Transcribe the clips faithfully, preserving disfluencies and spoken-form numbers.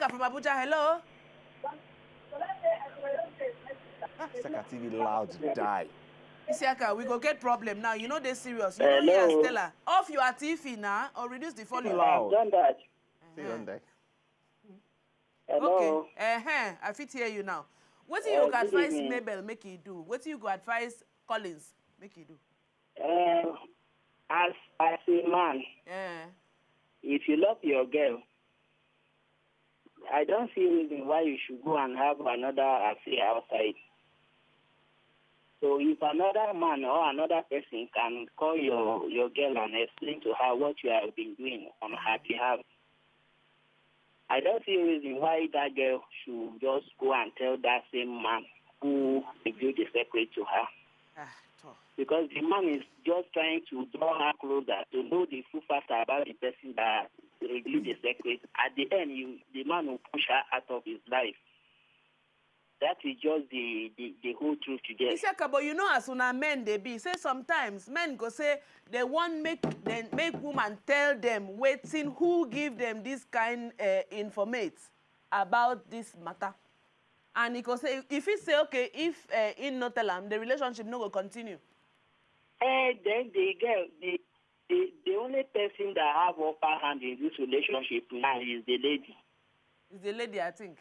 From Abuja, hello. Saka T V loud die. Isiaka, we go get problem now. You know they serious. You know here, Stella. Off your T V now or reduce the volume. Loud. Done that. Say don die. Hello. Okay. Uh-huh. I fit hear you now. What do you Uh, good advise evening. Mabel make you do? What do you go advise Collins make you do? Uh, as as a man, Eh. if you love your girl, I don't see reason why you should go and have another affair outside. So if another man or another person can call your your girl and explain to her what you have been doing on her behalf, I don't see reason why that girl should just go and tell that same man who revealed the secret to her. Ah, tough. Because the man is just trying to draw her closer to know the full facts about the person that revealed the secret. At the end, you, the man will push her out of his life. That is just the, the, the whole truth to them. Isiaka, but you know as una men they be. Say sometimes men go say they want make then make woman tell them waiting who give them this kind uh, informate about this matter. And he go say if he say okay, if uh, he not tell him, the relationship no go continue. And then the girl, the, the, the only person that have upper hand in this relationship now is the lady. It's the lady, I think.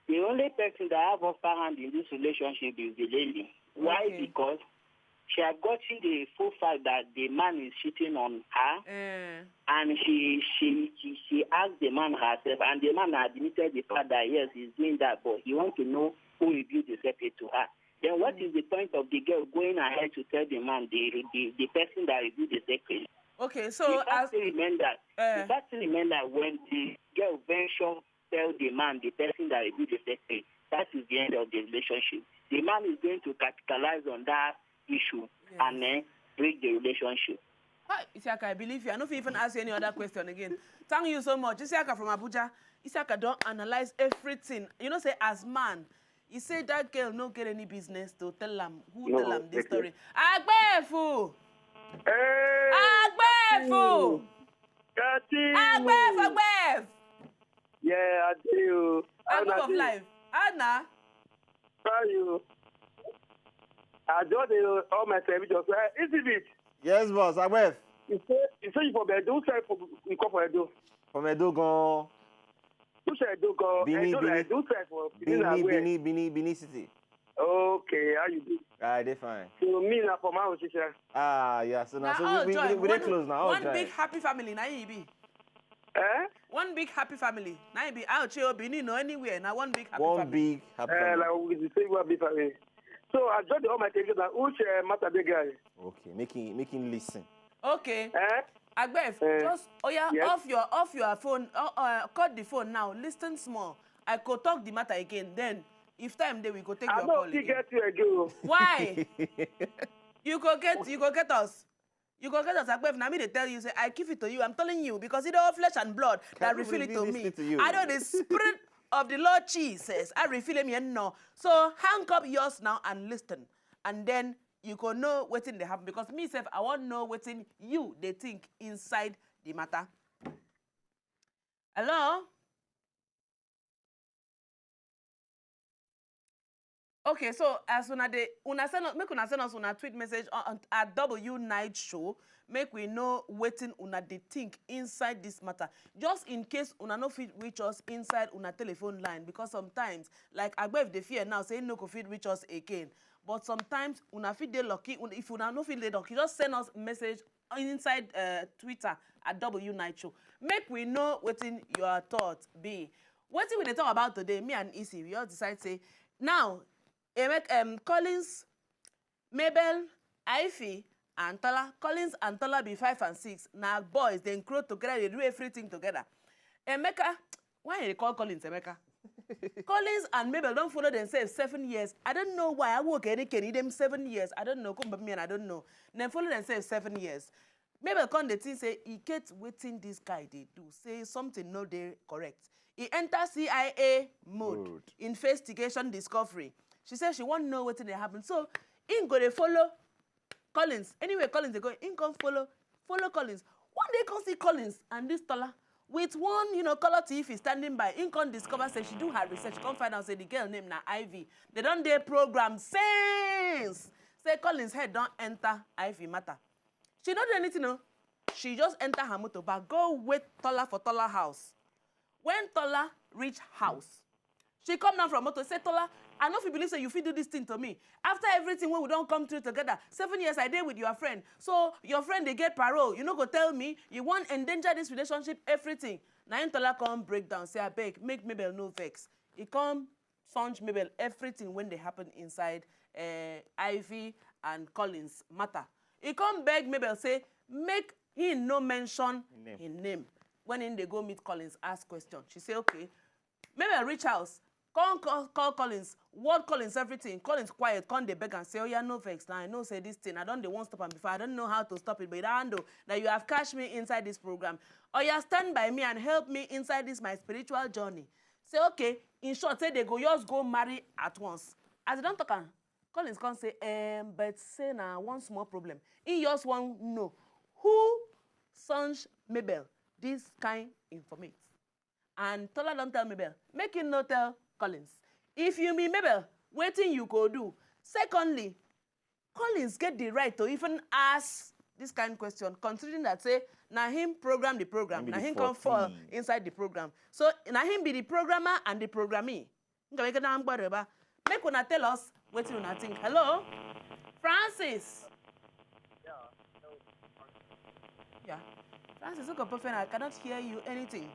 The only person that have upper hand in this relationship is the lady. Why? Okay. Because she had gotten the full fact that the man is cheating on her, Eh. and she she she, she asked the man herself, and the man admitted the fact that yes, he's doing that, but he wants to know who revealed the secret to her. Then what is the point of the girl going ahead to tell the man the the, the person that revealed the secret? Okay, The so fact as still remain that Eh. the fact still remain that when the girl venture tell the man the person that revealed the secret, that is the end of the relationship. The man is going to capitalize on that issue Yes. and then break the relationship. Hi, Isiaka, I believe you. I no fit even ask you any other question again. Thank you so much. Isiaka from Abuja. Isiaka don't analyze everything. You know, say as man, he said that girl no get any business to tell him who No, tell him this okay. Story. Agbefu! Hey, Agbefu! Kati. Agbef, Agbef! Yeah, I do. Agbefu of life. Anna, How you? I just dey all my television. So, eh, is it it? Yes, boss. Agbef. You say you say you for Edo. Who side for you come for Edo? From Edo gan. Who side Edo go? Benin, Edo Benin. like who side for Benin? Na Benin, where? Benin, Benin, Benin City. Okay, how you do? I dey fine. So me na for my official. Ah, yeah. So na now, so all we, we, join. we dey One, close now. All one join. Big happy family, na he be. Eh? One big happy family. Na he be out here, Benin or anywhere. Na one big happy One family. Big happy Eh, family. like we dey say we be family. So I just dey all my television. Na which uh, matter dey guy? Okay, make him make him listen. Okay. Eh? Agbef, Eh, just oh yeah, yes. Off your off your phone. Uh, uh, cut the phone now. Listen small. I go talk the matter again. Then, if time dey, we go take I your no call fit again. Get you again. O. Why? You go get you go get us. You go get us, Agbef. Now me they tell you, say I give it to you. I'm telling you because it all flesh and blood that Can we reveal it be to listening me. To you? I know the spirit of the Lord Jesus. I reveal him here now. So hang up yours now and listen, and then you go know wetin dey happen because me sef I wan know wetin you dey think inside the matter. Hello. Okay, so as una dey una send us make una send us una tweet message on, on, at W Night Show. Make we know wetin una dey think inside this matter. Just in case una no fit reach us inside una telephone line because sometimes like Agbef dey fear now say he no go fit reach us again. But sometimes una fit dey lucky. If una no fit dey lucky, just send us message inside uh, Twitter at W Night Show. Make we know wetin your thought be. Wetin we dey talk about today, me and Isi, we all decide say now e make um, Collins, Mabel, Ify and Tola. Collins and Tola be five and six. Na boys, dem grow together, dey do everything together. Emeka, why you dey call Collins Emeka? Collins and Mabel don follow themselves seven years. I don't know why. I work any Kenny them seven years. I don't know. Come me and I don't know. Dem follow themselves seven years. Mabel come dey think say e get wetin this guy dey do. Say something no dey correct. He enter C I A mode, Mode. Investigation discovery. She say she wan know wetin dey happen. So im go dey follow Collins. Anyway, Collins dey go, im come follow follow Collins. One day come see Collins and this Tola. With one, you know, color T V standing by, im come discover say she do her research, come find out say the girl name na Ivy. They don dey program since. Say Collins head don enter Ivy matter. She no do anything o. She just enter her motor, but go wait Tola for Tola house. When Tola reach house, she come down from motor, say, "Tola, I no fit believe say you fit do this thing to me. After everything wey we don come through together, seven years I dey with your friend. So your friend dey get parole. You no go tell me. You wan endanger this relationship, everything." Na im Tola come break down, say, "Abeg, make Mabel no vex." E come sound Mabel everything wey dey happen inside, eh, Ivy and Collins matter. E come beg Mabel say make he no mention Im name. Im name. When im dey go meet Collins, ask question. She say, "Okay." Mabel reach house, come call, call Collins, word Collins everything. Collins quiet, come dey beg am say, "Oya, no vex. Now I know say this thing, I don dey wan stop am before. I don't know how to stop it, but I handle that you have catch me inside this program. Oya, stand by me and help me inside this my spiritual journey." Say, "Okay." In short, say they go just go marry at once. As they don talk am, Collins come say, "Um, but say na one small problem. He just wan know who sound Mabel this kind informate." And Tola don tell Mabel, make him no tell Collins. If you be Mabel, wetin you go do? Secondly, Collins get the right to even ask this kind question, considering that say na him program the program, Him be na the him come fall fourteen. Inside the program. So na him be the programmer and the programmee. Nke weke na mgbọrọ ebe a. Make una tell us wetin una think. Hello? Francis. Yeah. Francis, look up, I cannot hear you anything.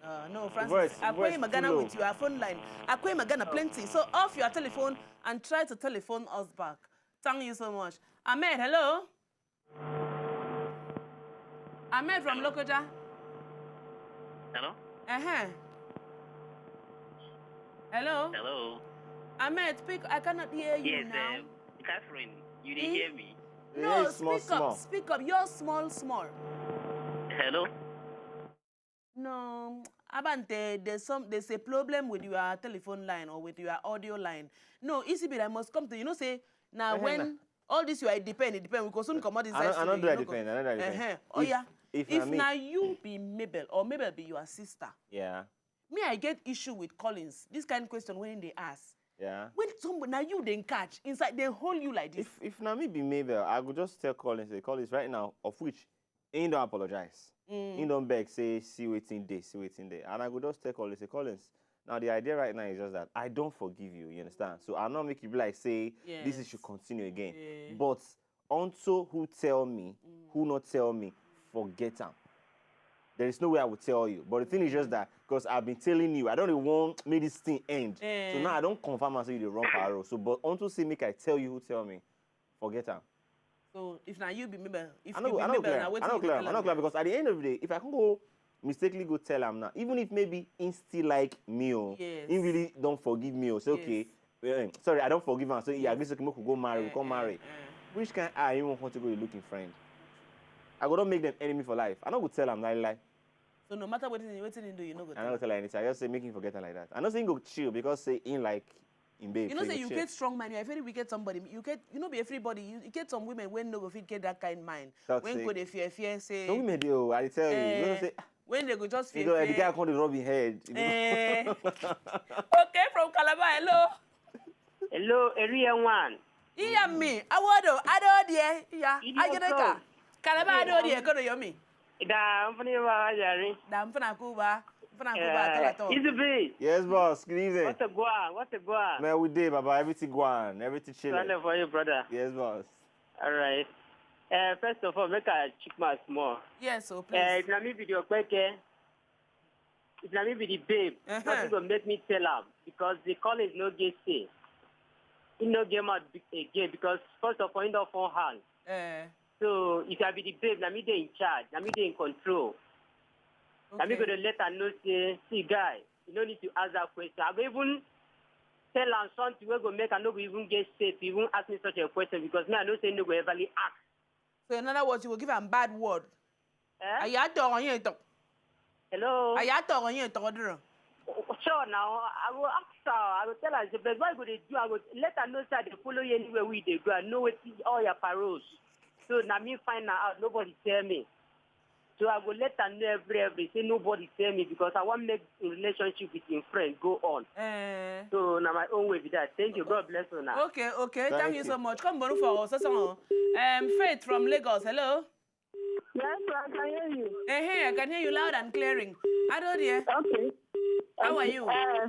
Uh, no, Francis. Voice, Akwai voice Magana too low. With your phone line. Akwai Magana plenty. So off your telephone and try to telephone us back. Thank you so much. Ahmed, hello? Ahmed from Lokoja. Hello? Uh-huh. Hello? Hello? Ahmed, speak. I cannot hear you Yes, now. um, Catherine, you dey Eh? hear me? No, Hey, small, speak up. small. Speak up. You're small, small. Hello? No, Abante, there's some there's a problem with your telephone line or with your audio line. No, E C B, I must come to you know say now Uh-huh, when na- all this you are depend, it depend. We go soon come out I inside don't, I don't do studio, I you no go- depend. I don't do I depend. Uh-huh. Oh If- yeah. If, If na me, now you be Mabel or Mabel be your sister, yeah, me I get issue with Collins. This kind of question when they ask. Yeah. When somebody now you then catch inside, they hold you like this. If if na me be Mabel, I go just tell Collins, say, "Collins, right now, of which he don apologize. Mm. He don beg, say, see wetin dey, see wetin dey." And I go just tell Collins, say, "Collins, now the idea right now is just that I don't forgive you, you understand? So I no make you be like say this Yes. Should continue again." Yeah. But unto who tell me, Mm. Who not tell me, forget am. There is no way I will tell you. But the thing is just that because I've been telling you, I don't really want make this thing end. So Eh. Now I don't confirm and say you dey run parole. So but unto say make I tell you who tell me, forget am. So if now you be Mabel, if I you know, be I know Mabel, clear. now I wetin know you go clear. tell I know am clear now? Because at the end of the day, if I can go mistakenly go tell am now, even if maybe he still like me, oh, Yes. He really don't forgive me, oh, say Yes. okay, eh, sorry, I don't forgive am. So he Yes. Agree say make we go marry, we Eh, come eh, marry. Eh. Which kind eye you want to go dey look him friend? I go don make them enemy for life. I no go tell am lie lie. So no matter wetin wetin he do, you no go I tell no am. Go tell her anything. I just say make him forget her like that. I know say he go chill because say he like him babe. You know So say he you go chill. Get strong man. You are very wicked somebody. You get you know be everybody. You, you get some women when no go fit get that kind mind. Talk When say- go dey fear fear say. So women dey oh, I dey tell you. You know Eh, say when they go just you fear know the fear. Guy come dey rub him head. You know? Eh. Okay, from Calabar, hello. Hello, Area One. Iya mi, awodo, ado die, iya, Idiot ageneka. clown. Calabar Yeah, ado die, um, kodo yomi. Da mfani wa yari. Da mfana kuba, mfana kuba, tala to. Easy B. Yes, boss. Good evening. What's a go on? What's a go on? Man, we dey, Baba. Everything go on. Everything chilling. Sunday for you, brother. Yes, boss. All right. Uh, first of all, make I check my small. Yes, so Uh, please. If na me be the Okpeke, if na me be the babe, Uh-huh. Nothing go make me tell am because the Collins no get say. He no get mouth be- again because first of all, he don fall hand. Eh, So if I be the babe, na me dey in charge, na me dey in control. Na me go okay. Dey let am know say, see guy, you no need to ask that question. I go even tell am something wey go make I no go even get safe to even ask me such a question because me I know say he no go everly ask. So in other words, you will give am bad word. Eh? Aya to onye to. Hello. Aya to onye to duro. Sure now, I go ask her. I go tell her say, but what I go dey do? I go let her know say I dey follow you anywhere we dey go. I know wetin all your paroles. So na me find her out. Nobody tell me. So I go let am know every every. Say nobody tell me because I wan make relationship with him friend go on. Eh. So na my own way be that. Thank you. God bless una. Okay, okay. Thank, thank you so much. Come on for us. Um, Faith from Lagos. Hello. Yes, I can hear you. Eh, hey, I can hear you loud and clearing. Hello there. Okay. How are you? Uh,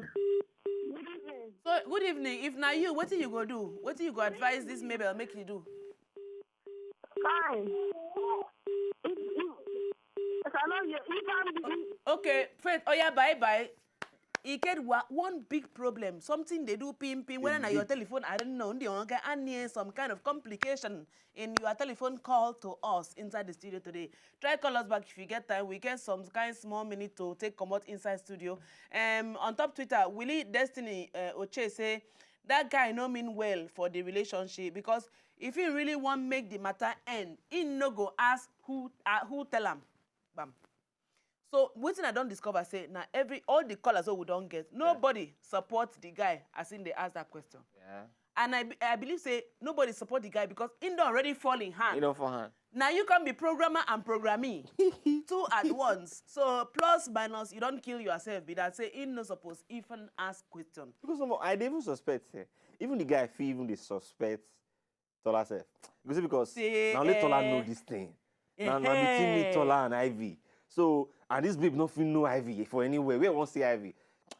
good evening. So, good evening. If na you, what do you go do? What do you go advise this Mabel make you do? Fine. If, if, if I know you, if I'm the Okay, Faith, oh yeah, bye bye. E get wa- one big problem. Something they do ping ping. Whether na your telephone, I don't know. They wan get and near some kind of complication in your telephone call to us inside the studio today. Try call us back if you get time. We get some kind small minute to take comot inside studio. Um, on top Twitter, Willie Destiny uh, Oche say that guy no mean well for the relationship because if he really wan make the matter end, he no go ask who uh, who tell am. Bam. So wetin I don discover say na every all the callers wey we don get, nobody support the guy as im dey ask that question. Yeah. And I be- I believe say nobody support the guy because im don already fall in hand. You know for hand. Now you can be programmer and programmee two at once. So plus minus, you don't kill yourself. Be that say im no suppose even ask question. Because some, I dey even suspect say even the guy fit even dey suspect Tola sef. You go see because Say, na only Tola eh, know this thing. Na na between me, eh-heh. Tola and Ivy. So and this babe no fit know Ivy for anywhere. Where I wan see Ivy?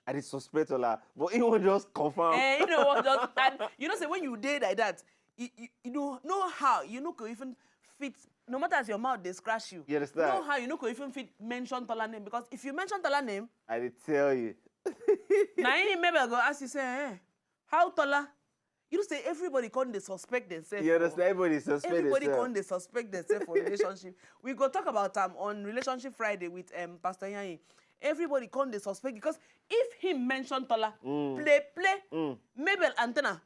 I dey suspect Tola, but he wan just confirm. Eh, you know what? Just and you know say when you dey like that, you, you, you know know how you no go even fit. No matter as your mouth dey scratch you, You understand? Know how you no go even fit mention Tola name because if you mention Tola name, I dey tell you. Na him Mabel go ask you say, eh, how Tola? You know say everybody come dey suspect themselves. You understand? Everybody suspect Everybody themselves. Come dey suspect themselves for relationship. We go talk about am on Relationship Friday with um, Pastor Yanyi. Everybody come dey suspect because if he mention Tola, Mm. play play, Mm. Mabel antenna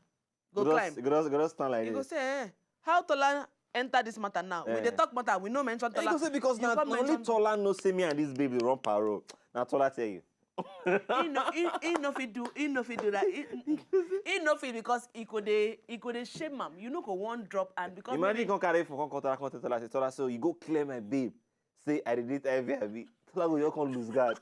go Go climb. Just, go just, go just stand like You go this. Say, eh, how Tola enter this matter now? We Eh. Dey talk matter, we no mention And you Tola. Go say because You na come only mention Tola know say me and this baby run parole. Na Tola tell you. He no, he, he no fit do, he no fit do that. He, he no fit because he go dey, he go dey shame am. You no go wan drop and because Imagine maybe you come carry for come Tola, come tell Tola say Tola, so you go clear my babe. Say I dey date Ivy Abi. Tola go just come lose guard.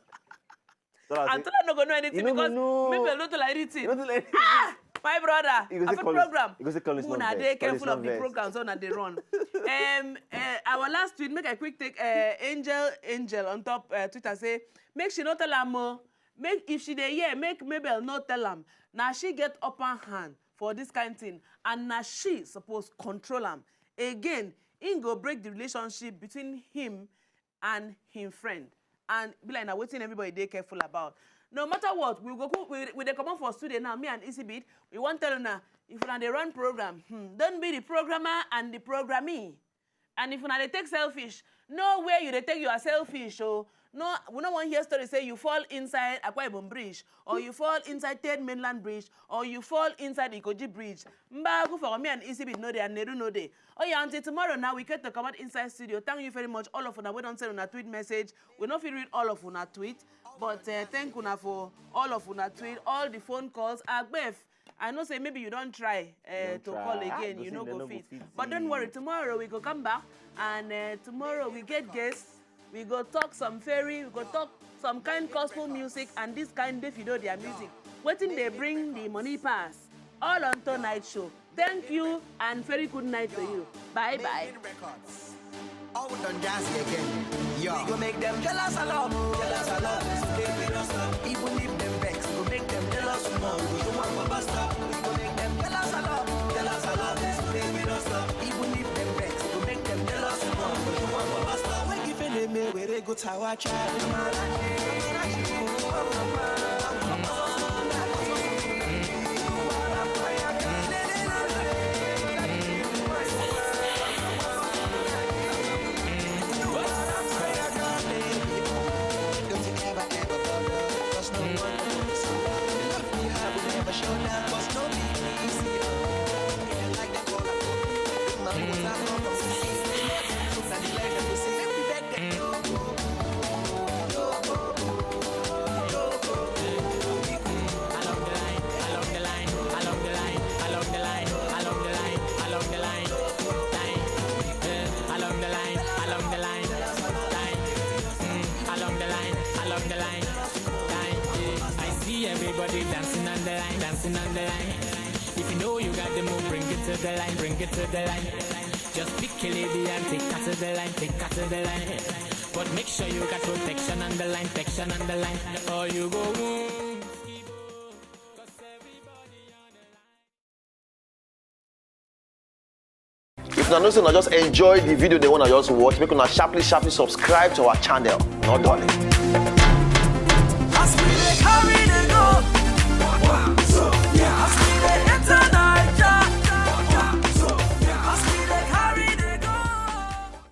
Tola And say, Tola no go know anything you no go because know. Maybe I no tell anything. You no tell anything. Ah, my brother, You go I say fit Collins. Program. You go say Collins Una not dey vex. Collins careful not of the vex. Programs una dey run. Um, uh, our last tweet, make I quick take uh, Angel Angel on top uh, Twitter say make she no tell am o. Make if she dey hear, make Mabel no tell am. Na she get upper hand for this kind thing, and na she suppose control am. Again, im go break the relationship between him and him friend. And be like na wetin everybody dey careful about. No matter what, we go we, we dey comot for studio now. Me and Isibit, we wan tell una if una dey run program, hmm, don't be the programmer and the programmee. And if una dey take selfish, no where you dey take your selfish o. No, we no wan hear story say you fall inside Akwa Ibom bridge or you fall inside Third Mainland bridge or you fall inside Ikoji bridge. Mbagu for me and Isibit no dey and Neru no dey. Oh yeah, until tomorrow now we get to come out inside studio. Thank you very much, all of una wey don send una tweet message. We no fit read all of una tweet, but uh, thank una for all of una tweet, all the phone calls. Agbef, I know say maybe you don try uh, You don to try. Call Ah, again, you no go fit. But don't worry, tomorrow we go come back, and uh, tomorrow we get guests. We go talk some fairy, we go talk some kind gospel music and this kind Davido their music. Wetin dey bring the money pass? All on tonight show. Thank you and very good night to you. Bye bye. All done jazzy again. Yo. We go make them jealous alone. Jealous alone. Baby, don't stop. Even if them vex, we go make them jealous more. We go want for bus stop. We go make them jealous alone. Jealous alone. Baby, don't stop. Even if them vex, we go make them jealous more. We go want for bus stop. When you feel me, we dey go tower child. Dancing on the line, dancing on the line. If you know you got the move, bring it to the line, bring it to the line. Just pick a lady and take her to the line, take her to the line. But make sure you got protection on the line, protection on the line, or you go wound. If una know say una just enjoy the video, they wanna just watch, make una sharply, sharply subscribe to our channel. No darling. As we dey carry